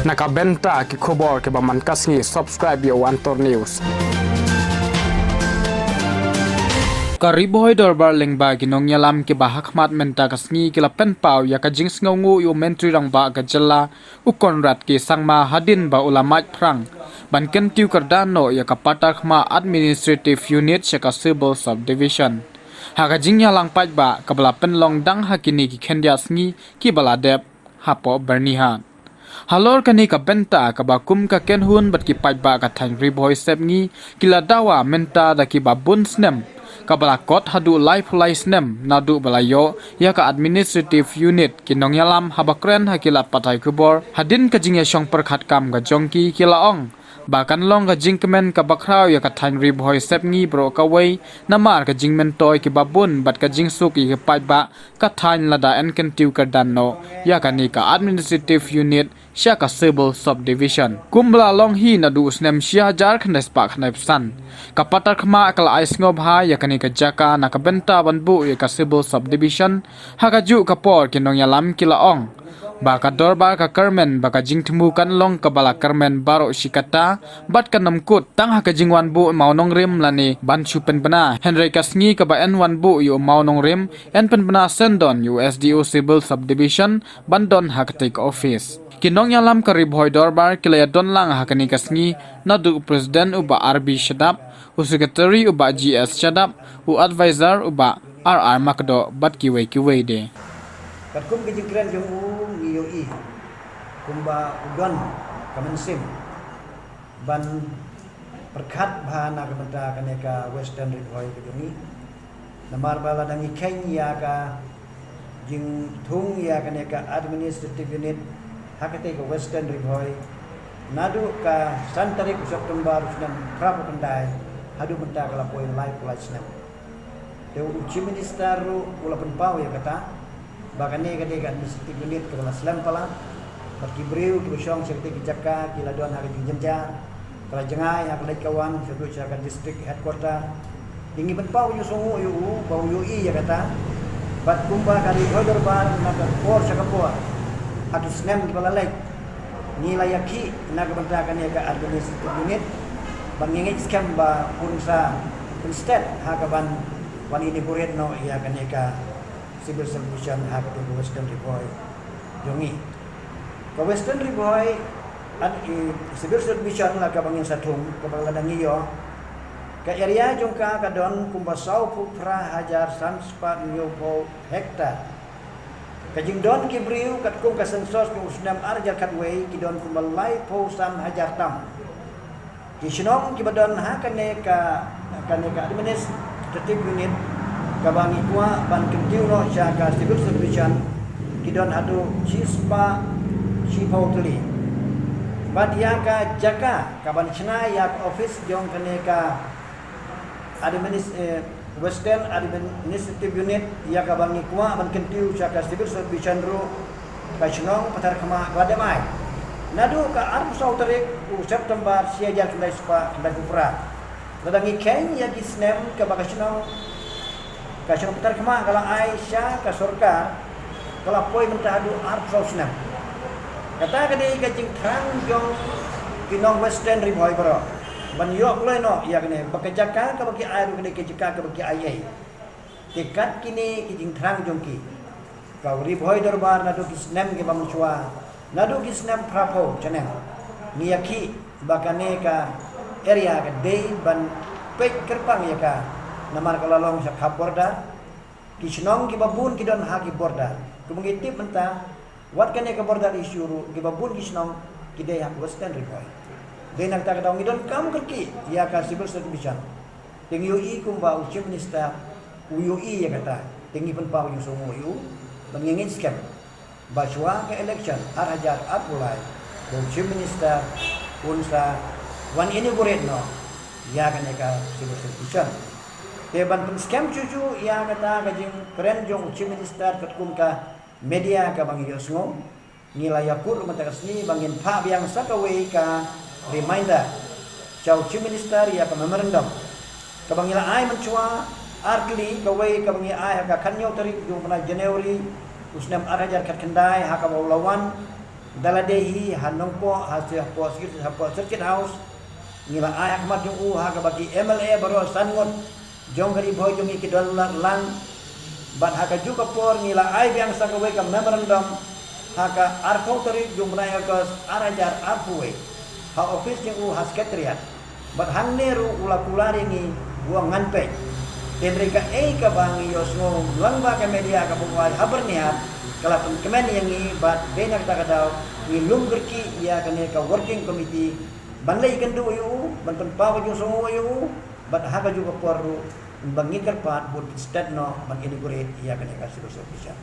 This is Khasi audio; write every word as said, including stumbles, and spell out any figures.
Na ka bynta ki khubor kiba man ka sngi, subscribe ïa u Antor News. Ka Ri Bhoi Dorbar lyngba ki nongïalam kiba ha khmat mynta ka sngi ki la pynpaw ïa ka jingsngewnguh ïa u Myntri Rangbah ka jylla, u Conrad K Sangma, hadien ba u la mad phrang ban kyntiew kyrdan noh ïa ka Patarkhmah Administrative Unit sha ka Civil Subdivision. Ha ka jingïalang paidbah kaba la pynlong dang ha kine ki khyndiat sngi kiba la dep hapoh Byrnihat. Halor kane ka bynta, kaba kum ka kynhun bad ki paidbah ka thaiñ Ri Bhoi Sepngi ki la dawa mynta da kiba bun snem, kaba la kot haduh laiphew lai snem naduh ba la ïoh ïa ka Administrative Unit. Ki nongïalam haba kren ha ki lad pathai khubor hadien ka jingïashong pyrkhat kam ka jong ki, ki la ong ba kan long ka jingkmen kaba khraw ïa ka thaiñ Ri Bhoi Sepngi baroh kawei, namar ka jingmyntoi kiba bun bad ka jingsuk ïa ki paidbah ka thaiñ lada yn kyntiew kyrdan noh ïa kane ka Administrative Unit sha ka Civil Subdivision. Kumba la long hi naduh u snem shi hajar khyndai spah khyndai phew san, ka Patarkhmah ka la ai sngewbha ïa kane ka jaka na ka bynta ban buh ïa ka Civil Subdivision. Ha kajuh ka por ki nongïalam ki la ong ba ka dorbar ka kyrmen, ba ka jingthmu kan long kaba la kyrmen baroh shi katta, bad kan ym kut tang ha ka jingwan buh mawnongrim lane ban shu pynbna, hynrei ka sngi kaba yn wan buh ïa u mawnongrim, yn pynbna syndon ïa u S D O Civil Subdivision ban don ha katei ka office. Ki nongïalam ka Ri Bhoi Dorbar ki la ïadon lang ha kane ka sngi naduh u President u Bah R B Shadap, u Secretary u Bah G S Shadap, u Advisor u Bah R R Makdoh bad kiwei kiwei de. Katkum ki jingkren jong u ngi ïohi kumba u don ka mynsiem ban pyrkhat bha na ka bynta kane ka Western Ri Bhoi ka jong ngi. Namar ba lada ngi kheiñ ïa ka jingthung ïa kane ka Administrative Unit ha katei ka Western Ri Bhoi, naduh ka san tarik u September u snem phra phew khyndai haduh mynta ka la poi laiphew lai snem. Te u Chief Minister ruh u la pynpaw ïa kata ba kane ka dei ka Administrative Unit kaba la slem palat, bad ki briew kiba shong sha katei ki jaka ki la don ha ka jingjynjar, ka la jngai ha ka leit ka wan shaduh sha ka District Headquarter. Te ngi pynpaw ïa u sngewbha ïa u ba u ïohi ïa kata. Bad kumba ka Ri Bhoi Dorbar na ka por sha ka por ha ki snem kiba la leit, ngi la ïakhih na ka bynta kane ka Administrative Unit, ba ngi ngeit skhem ba un sa pynsted ha kaban wan inaugurate noh ïa kane ka Civil Subdivision ha katei ka Western Ri Bhoi jong ngi. Ka Western Ri Bhoi, at, i, Civil Subdivision la kaba ngin sa thung, kaba lada ngi ïoh, ka area jong ka ka don kumba saw phew phra hajar san spah hynñiew phew hektar. Ka jingdon ki briew katkum ka census jong u snem ar hajar khatwei ki don kumba laiphew san hajar tam. Ki shnong kiba don ha kane ka, kane ka Administrative Unit kaba ngi kwah ban kyntiew noh sha ka Civil Subdivision ki don haduh shispah shiphew tylli. Bad ïa ka jaka kaban shna ïa ka office jong kane ka Administ-, eh, Western Administrative Unit, ïa kaba ngi kwah ban kyntiew sha ka Civil Subdivision ruh, ka shnong Patarkhmah ka la dep ai. Naduh ka arphew saw tarik u September shi hajar khyndai spah khyndai phew phra. Lada ngi kheiñ ïa ki snem kaba ka shnong, ka shnong Patarkhmah ka la ai sha ka sorkar, ka la poi mynta haduh arphew saw snem. Kata ka dei ka jingthrang jong ki nong Western Ri Bhoi baroh ban ïoh kloi noh ïa kane, ba ka jaka kaba ki ai ruh ka dei ka jaka kaba ki ai ei. Te kat kine ki jingthrang jong ki, ka Ri Bhoi Dorbar naduh ki snem kiba mynshuwa, naduh ki snem phra phew shaneng, ngi ïakhih ba kane ka area ka dei ban peit kyrpang ïa ka, namar ka la long sha khap border. Ki shnong kiba bun ki don ha ki border. Kumba ngi tip mynta, wat kane ka border issue ruh, kiba bun ki shnong ki dei ha Western Ri Bhoi. Dei na kata ka daw ngi donkam kyrkieh ïa ka Civil Subdivision. Te ngi ïohi kumba u Chief Minister u ïohi ïa kata. Te ngi pynpaw ïa u sngewbha ïa u, bad ngi ngeit skhem ba shuwa ka election ar hajar arphew lai, ba u Chief Minister un sa wan inaugurate noh ïa kane ka Civil Subdivision. Te ban pynskhem shuh shuh ïa kata ka jingkren jong u Chief Minister katkum ka media kaba ngi ïohsngew, ngi la ïakut ruh mynta ka sngi ba ngin phah biang sa kawei ka reminder sha u Chief Minister ïa ka memorandum kaba ngi la ai mynshuwa ar tylli, kawei kaba ngi ai ha ka khathynñiew tarik jong u bnai January u snem ar hajar khatkhyndai, ha kaba u la wan Da lade hi ha Nongpoh ha Circuit House ngi la ai ha khmat jong u ha kaba ki M L A baroh san ngut jong ka Ri Bhoi jong ngi ki don lang. Bad ha kajuh ka por ngi la ai biang sa kawei ka memorandum ha ka arphew tarik jong bnai August ar hajar arphew wei ha office jong u ha Secretariat. Bad hangne ruh u la kular ïa ngi, u ong ngan peit. Hynrei kaei kaba ngi ïohsngew lyngba ka media kaba u ai ha Byrnihat ka la pynkmen ïa ngi bad dei na kata ka daw ngi lum kyrkieh ïa kane ka working committee ban leit ïakynduh ïa u, ban pynpaw ka jingsngew ïa u. Bad ha kajuh ka por ruh ba ngi kyrpad bad stet noh ban inaugurate ïa kane ka civil service officer.